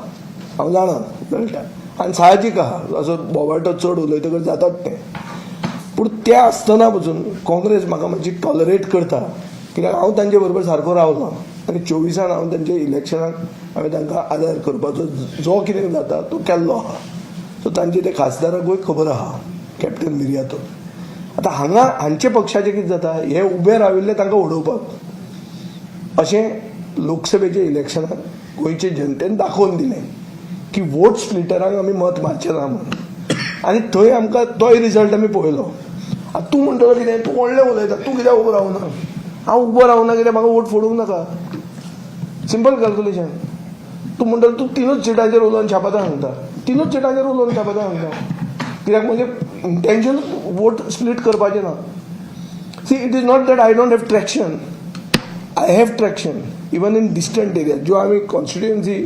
हांव जाणा जळटा, आनी साहजीक आहा, असो बोवाटो चड उलयतकच जातात तें. पूण तें आसतना पसून काँग्रेस म्हाका मातशी टॉलरेट करता, कित्याक हांव तांचे बरोबर सारको रावलो आनी 24 हांव तांच्या इलेक्शनाक हांवें तांकां आदार करपाचो जो कितें जाता तो केल्लो आहा. सो तांचे ते खासदाराकूय खबर आहा कॅप्टन विरियातो. आतां हांगा हांचे पक्षाचें कितें जाता, हे उबे राविल्ले तांकां उडोवपाक, अशें लोकसभेच्या इलेक्शनाक गोंयचे जनतेन दाखोवन दिलें की वोट स्प्लिटरांक आमी मत मारचे ना म्हणून. आनी थंय आमकां तोय रिजल्ट आमी पळयलो. आतां तूं म्हणटलो कितें, तूं व्हडलें उलयता, तूं कित्याक उबो रावना? हांव उबो रावना कित्याक म्हाका वोट फोडूंक नाका. Simple calculation. तूं म्हणटलो तूं तिनूच सिटांचेर उलोवन छापता सांगता, तिनूच सिटांचेर उलोवन छापता सांगता, कित्याक म्हणजे इंटेन्शन वोट स्प्लीट करपाचें ना. See, it is not that I don't have traction. I have traction even in distant area. ज्यो आमी कॉन्स्टिट्युएन्सी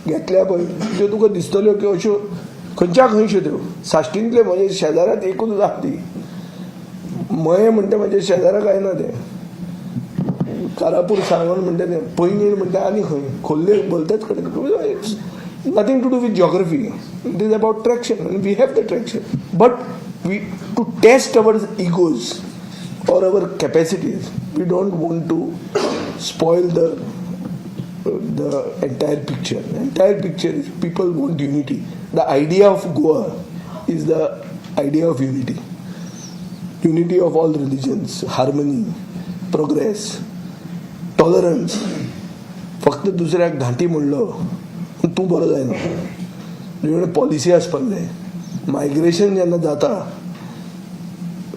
घेतल्या पळय, त्यो तुका दिसतल्यो की अश्यो खंयच्या खंयच्यो त्यो साश्टींतले म्हजे शेजारात एकूच आहा ती मये म्हणटा, म्हजे शेजाराक काय ना तें कारापूर साळवण म्हणटा तें, पैंगीण म्हणटा, आनी खंय खोर्ले भलतेच कडेन. It's nothing to do with geography, it is about traction, and we have the traction. But we to test our egos or our capacities, we don't want to spoil the entire picture. The entire picture is people want unity. The idea of Goa is the idea of unity. Unity of all religions, harmony, progress, tolerance. फक्त दुसऱ्याक घांटी म्हणलो पूण तूं बरो जायना. तुजे policy आसपाक जाय. मायग्रेशन जेन्ना जाता,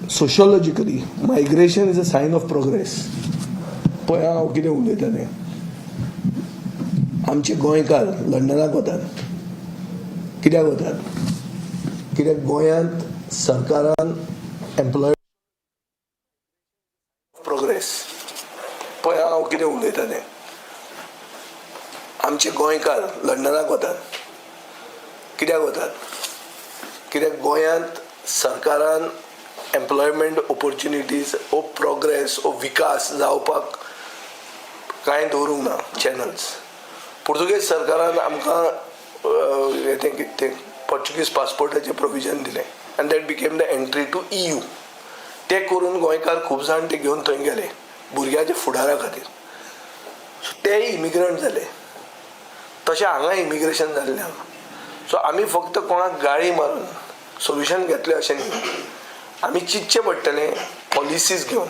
sociologically migration is a sign of progress. पळय हांव कितें उलयता तें. आमचे गोंयकार लंडनाक वतात, कित्याक वतात? कित्याक गोंयांत सरकारान एम्प्लॉय प्रोग्रेस. पळय हांव कितें उलयता तें. आमचे गोंयकार लंडनाक वतात, कित्याक वतात? कित्याक गोंयांत सरकारान एम्प्लॉयमेंट ऑपॉर्च्युनिटीज ओ प्रोग्रेस ओ विकास जावपाक कांय दवरूंक ना चॅनल्स. पुर्तुगेज सरकारान आमकां हें तें कितें तें पोर्चुगीज पासपोर्टाचें प्रोविजन दिलें आनी that became the entry to EU. तें करून गोंयकार खूब जाण ते घेवन थंय गेले भुरग्याच्या फुडारा खातीर. सो ते इमिग्रंट जाले. तशें हांगा इमिग्रेशन जाल्लें आहा. सो आमी फक्त कोणाक गाळी मारून सोल्युशन घेतलें अशें न्ही. आमी चिंतचें पडटलें पॉलिसीज घेवन.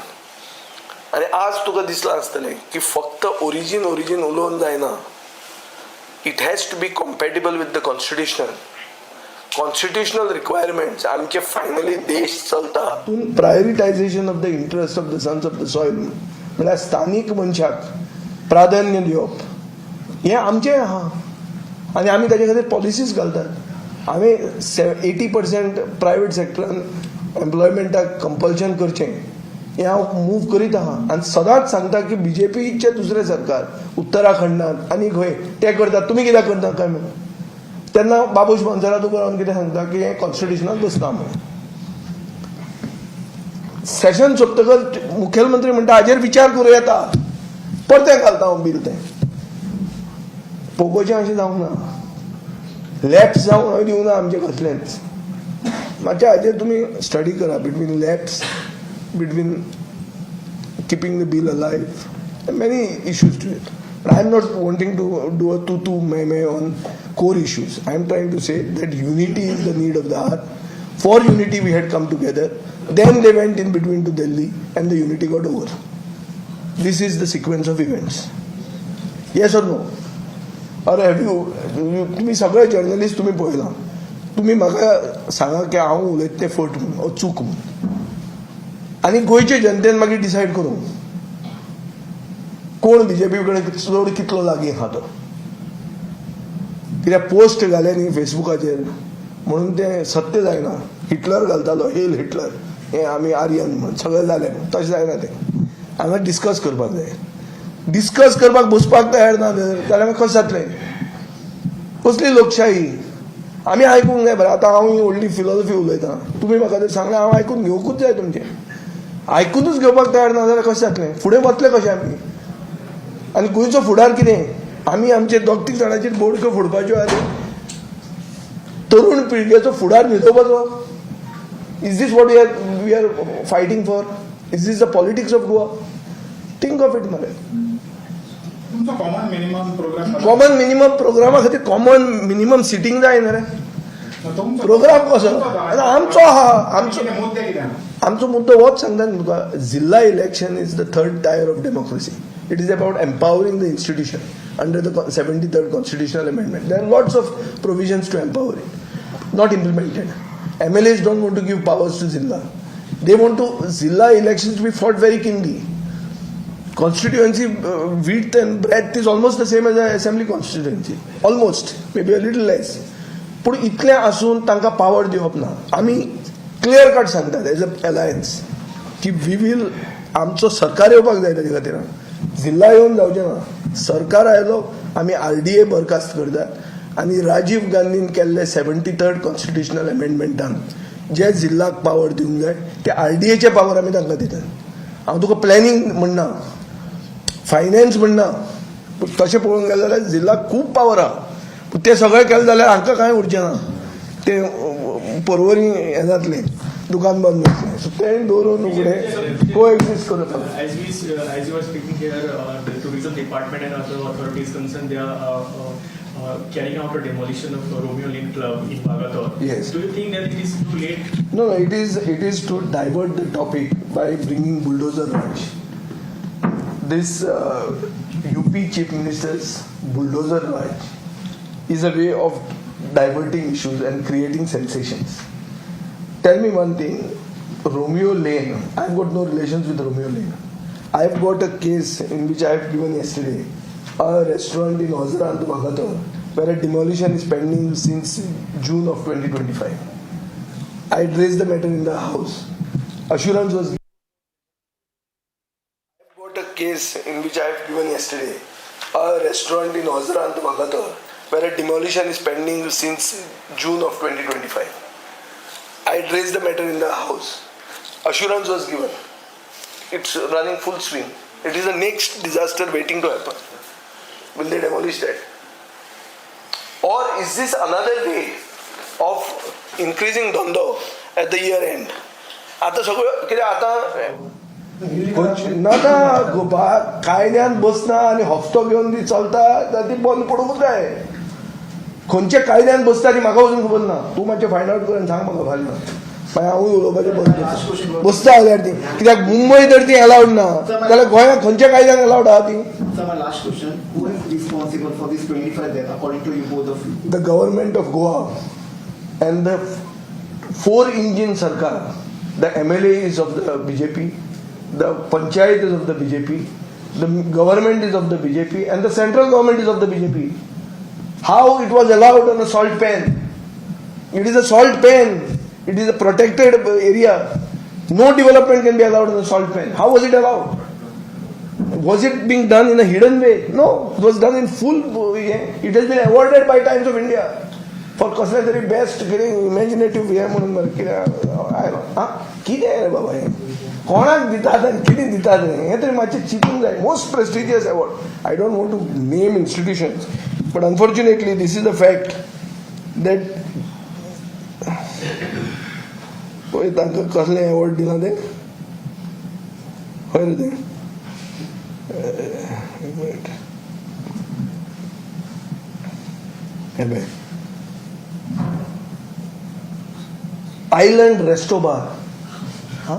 आनी आज तुका दिसलां आसतलें की फक्त ओरिजीन ओरिजीन उलोवन जायना. It has to be compatible with the constitutional requirements. आमचे फायनली देश चलता. Prioritization of the interest of the sons of the soil म्हळ्यार स्थानीक मनशाक प्राधान्य दिवप हें आमचें आहा आनी आमी ताजे खातीर पॉलिसीज घालतात. हांवें 80% प्रायवेट सेक्टरान एम्प्लॉयमेंटाक कंपल्शन करचें हें हांव मूव करीत आहा आनी सदांच सांगता की बीजेपीचें दुसरें सरकार उत्तराखंडात आनी खंय ते करतात, तुमी कित्याक करता काय म्हणून. तेन्ना बाबूश मोन्सेरात उबो रावन कितें सांगता की हें कॉन्स्टिट्युशनात बसना म्हणून. सेशन सोंपतकच मुखेलमंत्री म्हणटा हाजेर विचार करूं येता, परतें घालता हांव बील. तें पोगोचें अशें जावंक ना, लॅप्स जावंक हांवें दिवना आमचें कसलेंच. मातशें हाजेर तुमी स्टडी करा, between lapse, between keeping the bill alive, many issues to it. But I am not wanting to do a तू तू मैं मैं on core issues. I am trying to say that unity is the need of the hour. For unity we had come together. Then they went in between to Delhi and the unity got over. This is the sequence of events. Yes or no? Or have you, तुम्ही सगळे journalist तुम्ही पळयला, तुम्ही म्हाका सांगा की हांव उलयता तें फट म्हणून ओ चूक म्हणून, आनी गोंयचे जनतेन मागीर डिसायड करूं कोण बीजेपी कडेन चड कितलो लागीं आहा तो. कित्याक पोस्ट घाले न्ही फेसबुकाचेर म्हणून तें सत्य जायना. हिटलर घालतालो हेल हिटलर, हें आमी आर्यन म्हण सगळें जालें, तशें जायना तें. हांगा डिस्कस करपाक जाय. डिस्कस करपाक बसपाक तयार ना जाल्यार मागीर कशें जातलें? कसली लोकशाही? आमी आयकूंक जाय बरें. आतां हांव ही व्हडली फिलॉसॉफी उलयतां, तुमी म्हाका जर सांगलें हांव आयकून घेवकूच जाय तुमचें. आयकुनूच घेवपाक तयार ना जाल्यार कशें जातलें? फुडें वतलें कशें आमी? आनी गोंयचो फुडार कितें? आमी आमचे दोग तीग जाणांचेर बोडक्यो फोडपाच्यो आनी तरुण पिळगेचो फुडार न्हिदोवपाचो? Is this what we are fighting for? Is this the politics of Goa? Think of it मरे. तुमचो common minimum program? Common minimum प्रोग्रामा खातीर कॉमन मिनिमम सिटींग जाय न्ही रे. प्रोग्राम कसो आतां आमचो आहा, आमचो मुद्दे कितें आहा? आमचो मुद्दो होच सांगता न्ही तुका. जिल्ला election is the third tier of democracy. It is about empowering the institution under the 73rd constitutional amendment. There are lots of provisions to empower it, not implemented. MLAs don't want to give powers to Zilla. They want to Zilla elections to be fought very keenly. Constituency width and breadth is almost the same as an assembly constituency. Almost, maybe a little less. पूण इतलें आसून तांकां power दिवप ना. आमी clear cut सांगतात as a alliance की we will, आमचो सरकार येवपाक जाय. ताजे खातीर जिल्ला येवन जावचें ना. सरकार आयलो, आमी आरडीए बरखास्त करतात आनी राजीव गांधीन केल्ले 73rd constitutional अमेंडमेंटान जे जिल्लाक पावर दिवंक जाय ते आरडीएचे पावर आमी तांकां दितात. हांव तुका प्लॅनिंग म्हणना, फायनान्स म्हणना, पूण तशें पळोवंक गेलें जाल्यार जिल्लाक खूब पावर आहा. पूण तें सगळें केलें जाल्यार हांकां कांय उरचें ना. तें परवरी हें जातलें, दुकान बंद जातलें. सो तें दवरून उगडें को एक्झिस्ट करप. As you are speaking here, the tourism department and other authorities concerned, they are carrying out a demolition of Romeo Lane Club in Vagator. Yes. Do you think that it is too late? No, no, it is to divert the topic by bringing bulldozer raj. This UP Chief Minister's bulldozer raj is a way of diverting issues and creating sensations. Tell me one thing, Romeo Lane, I've got no relations with Romeo Lane. I've got a case in which I have given yesterday, a restaurant in Ozran Vagator, where a demolition is pending since June of 2025. I had raised the matter in the house. Assurance was. I've got a case in which I have given yesterday, a restaurant in Ozran Vagator, where a demolition is pending since June of 2025. I had raised the matter in the house. Assurance was given. It's running full swing. It is the next disaster waiting to happen. Will they demolish that? Or is this another way of increasing धंदो at the year end? आता सगळं कितें आतां ना ना गोपा कायद्यान बसना आनी हप्तो घेवन ती चलता जाल्यार ती बंद पडूंक जाय. खंयच्या कायद्यान बसता ती म्हाका वचून खबर ना. तूं मातशें फायंड आवट कर आनी सांग म्हाका फाल्यां. मागीर हांवूय उलोवपाचें बंद करता. बसता जाल्यार ती, कित्याक मुंबय जर ती अलावड ना जाल्यार गोंयांत खंयच्या कायद्यान अलावड आहा ती? Sir, my last question. Who is responsible for this 25 death according to you, both of you? The government of Goa and the four engine sarkar. The MLA is of the BJP, the panchayat is of the BJP, the government is of the BJP, and the central government is of the BJP. How it was allowed on a salt pan? It is a salt pan. It is a protected area. No development can be allowed on a salt pan. How was it allowed? Was it being done in a hidden way? No, it was done in full. It has been awarded by Times of India. For कसलें तरी best कितें इमॅजिनेटीव हें म्हणून मरे कितें आयलो. आं, कितें रे बाबा हें, कोणाक दितात आनी कितें दितात हें तरी मातशें चिंतूंक जाय. Most prestigious award, I don't want to name institutions, but unfortunately this is a fact that पळय तांकां कसलें एवॉर्ड दिलां तें, खंय रे तें, एक मिनट, हें पळय, आयलंड रेस्टो बार, हां,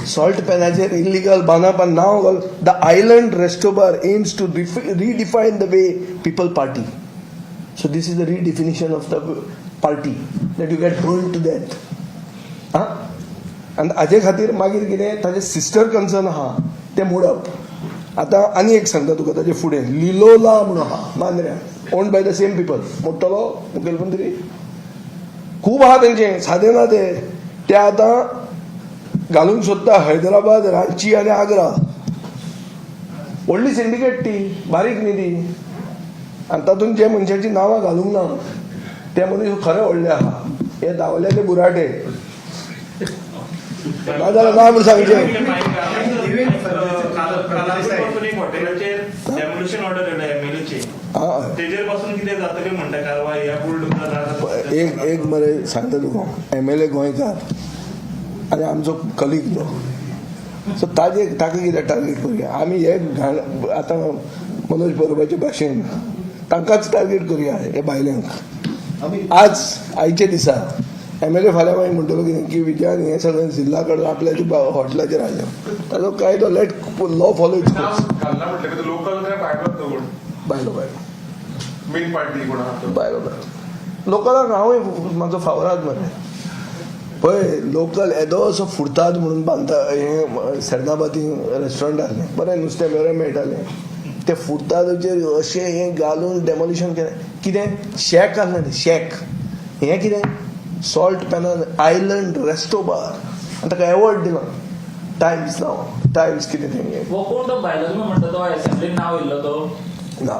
सॉल्ट पॅनाचेर इलिगल बांदप आनी नांव घाल. The island resto bar aims to redefine the way people party. So this is the redefinition of the party that you get burn to death. आं, आनी हाजे खातीर मागीर कितें ताजें सिस्टर कन्सर्न आहा तें मोडप. आतां आनी एक सांगता तुका, ताजे फुडें लिलोला म्हणून आहा मांद्र्या, owned by the same people. मोडटलो मुखेलमंत्री, खूब आहा तेंचें, सादें ना तें. ते आतां घालूंक सोदता हैदराबाद, रांची आनी आग्रा. व्हडली सिंडिकेट ती, बारीक न्ही ती. आनी तातूंत जे मनशाचीं नांवां घालूंक ना ते मनीस खरें व्हडले आहा. हे धांवले ते बुराटे, नाजाल्यार ना म्हूण सांगचें. हॉटेलाचेर डेमोलिशन ऑर्डर येयल्या एमएलएची, तेजेर पासून कितें जातलें म्हणटा कारवाय ह्या बुलडोजर? एक एक मरे सांगता तुका, एमएलए गोंयकार आनी आमचो कलीग तो, सो ताजे ताका कितें टार्गेट करुया आमी. हे घाण आतां मनोज परबाचे भाशेन तांकांच टार्गेट करुया, हे बायल्यांक. आज आयच्या दिसा एमएलए फाल्यां मागीर म्हणटलो कितें की विजयान हें सगळें जिल्ला कडेन आपल्याच्या हॉटेलाचेर हाडलें. ताजो कायदो, let law follow its course. Local काय भायलो? भायलो, भायलो. मेन पार्टी कोण आहा? भायलो, भायलो. लोकलाक हांवूय म्हाजो फावराद मरे. पळय लोकल येदो असो फुडतात म्हणून बांदता हें सर्दाबादी रेस्टॉरंट आहलें, बरें नुस्तें बरें मेळटालें. ते फुडताचेर अशें हें घालून डेमोलिशन केलें. कितें शॅक आहलें तें, शॅक हें कितें सॉल्ट पॅनान आयलंड रेस्टो बार, आनी ताका एवॉर्ड दिला टायम्स नाव, टायम्स कितें तें. हो कोण तो भायलो तुमी म्हणटा तो असेंब्लीन नांव येयल्लो तो? ना,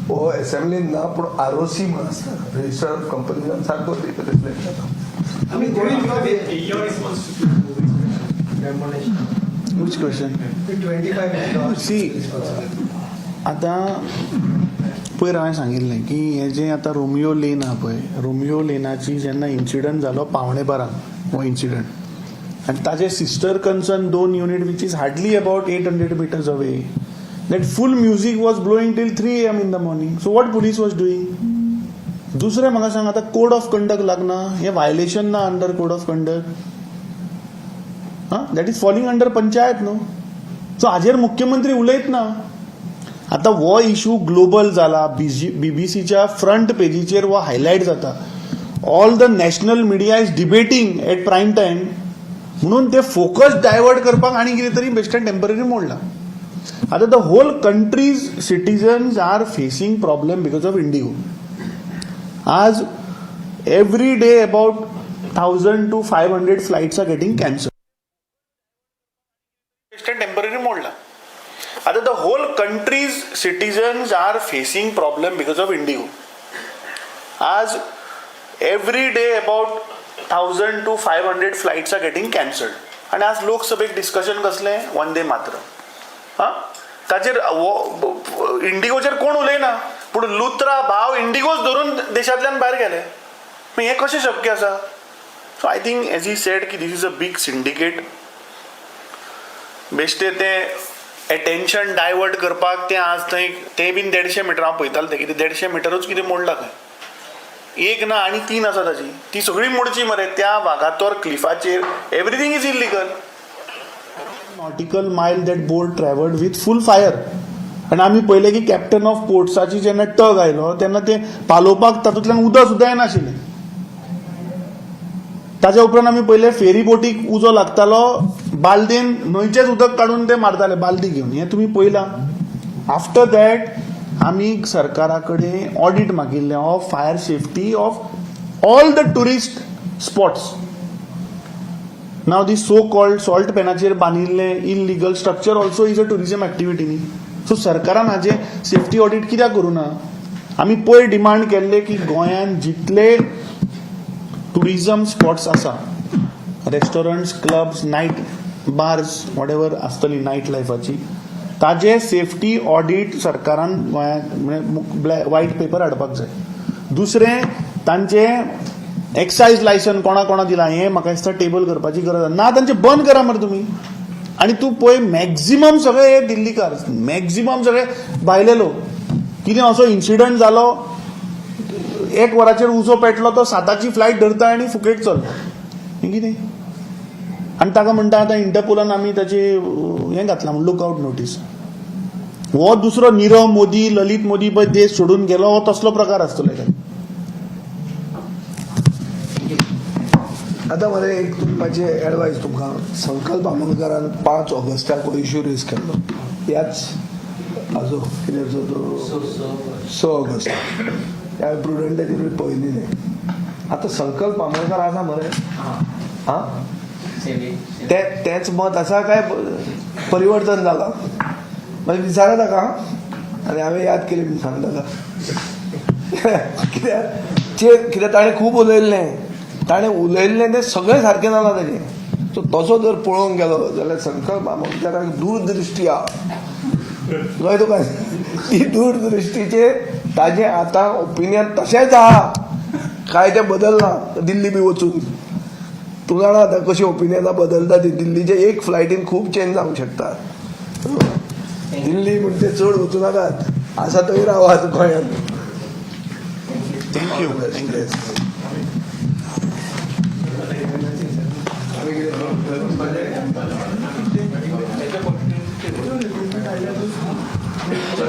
हो एसेंब्लीन ना, पूण आरओसी म्हणून आसता, रजिस्टर ऑफ कंपनीजान सारको रिफ्लेक्ट जाता. Your response to demolition. Which question? 25. See, आतां पयर हांवें सांगिल्लें की हें जें आतां रोमियो लेन आहा पळय, रोमियो लेनाची जेन्ना इन्सिडंट जालो 11:45 हो इन्सिडंट, आनी ताजे सिस्टर कन्सर्न दोन unit which is hardly about 800 meters away, that full music was blowing till 3 a.m. in the morning. So what police was doing? दुसरें म्हाका सांग, आतां कोड ऑफ कंडक्ट लागना, हें वायलेशन ना अंडर कोड ऑफ कंडक्ट? हां, that is falling under panchayat न्हू. So हाजेर मुख्यमंत्री उलयत ना. आतां हो इशू ग्लोबल जाला, बीबीसीच्या फ्रंट पेजीचेर हो हायलायट जाता, all the national media is debating at prime time, म्हणून ते फोकस डायवर्ट करपाक आनी कितें तरी बेश्टें टेम्पररी मोडला. आतां the whole country's citizens are facing problem because of IndiGo. आज every day about 1,000 to 500 flights are getting cancel. Temporary मोडला. आता the whole country's citizens are facing problem because of IndiGo. आज every day about 1,000 to 500 flights are getting cancelled. आनी आज लोकसभेक discussion कसलें? वंदे मातरम. हां, ताचेर इंडिगोचेर कोण उलयना, पूण लुत्रा भाव इंडिगोच धरून देशांतल्यान भायर गेले. हें कशें शक्य आसा? So I think, as he said की this is a big syndicate. बेश्टे तें एटेन्शन डायवर्ट करपाक तें आज थंय तें बीन 150 मिटर हांव पळयतालें तें कितें 150 मिटरूच कितें मोडलां खंय. एक ना आनी तीन आसा ताजी, ती सगळी मोडची मरे. त्या Vagator क्लिफाचेर everything is illegal. Nautical mile that boat travelled with full fire. आनी आमी पळयलें की कॅप्टन ऑफ पोर्ट्साची जेन्ना टग आयलो तेन्ना ते पालोवपाक तातूंतल्यान उदक सुद्दां येनाशिल्लें. ताच्या उपरांत आमी पळयलें फेरी बोटीक उजो लागतालो, बालदेन न्हंयचेच उदक काडून ते मारताले बालदी घेवन. हें तुमी पळयलां. आफ्टर that आमी सरकारा कडेन audit मागिल्लें of fire safety of all the tourist spots. Now the so called salt पॅनाचेर बांदिल्लें illegal structure also is a tourism activity न्ही. सो सरकारान हाजें सेफ्टी ऑडीट कित्याक करूं ना? आमी पयर डिमांड केल्ले की गोंयांत जितले टुरिझम स्पॉट्स आसा, restaurants, clubs, night bars, whatever आसतली नायट लायफाची, ताजे सेफ्टी ऑडीट सरकारान गोंयांत म्हणजे वायट पेपर हाडपाक जाय. दुसरें, तांचे एक्सायज लायसन कोणा कोणा दिलां हें म्हाका दिसता टेबल करपाची गरज आसा. ना तांचे बंद करा मरे तुमी. आनी तूं पळय, मॅक्झिमम सगळे हे दिल्लीकार, मॅक्झिमम सगळे भायले लोक. कितें असो इन्सिडंट जालो, एक वराचेर उजो पेटलो, तो 7ची फ्लायट धरता आनी फुकेट चल्लो. हें कितें? आनी ताका म्हणटा आतां इंटरपोलान आमी ताची हें घातलां म्हूण लुक आवट नोटीस. हो दुसरो निरव मोदी, ललित मोदी पळय देश सोडून गेलो, हो तसलो प्रकार आसतलो एखादो. आतां मरे एक म्हाजी एडवायस तुमकां. संकल्प आमोणकरान 5 ऑगस्टाक हो इशू रेज केल्लो, ह्याच हाजो कितें तो 6 ऑगस्ट, त्या प्रुडंटाची पळयली न्ही. आतां संकल्प आमोणकर आसा मरे, आं तेंच मत आसा काय परिवर्तन जालां? मागीर विचारा ताका आनी हांवें याद केली म्हूण सांग ताका. कित्याक कित्याक ताणें खूब उलयल्लें, ताणें उलयल्लें तें सगळें सारकें जालां ताजें. सो तसो जर पळोवंक गेलो जाल्यार संकल्प आमोणकराक दूरदृश्टी आहा, कळ्ळें तुका? ती दूरदृश्टीचेर ताजें आतां ओपिनियन तशेंच आहा, काय तें बदलना. दिल्ली बी वचून तूं जाणा आतां कशी ओपिनियनां बदलता ती. दिल्लीचे एक फ्लायटीन खूब चेंज जावंक शकता. दिल्ली म्हणजे चड वचूं नाकात, आसा थंय रावात गोंयांत. Thank you.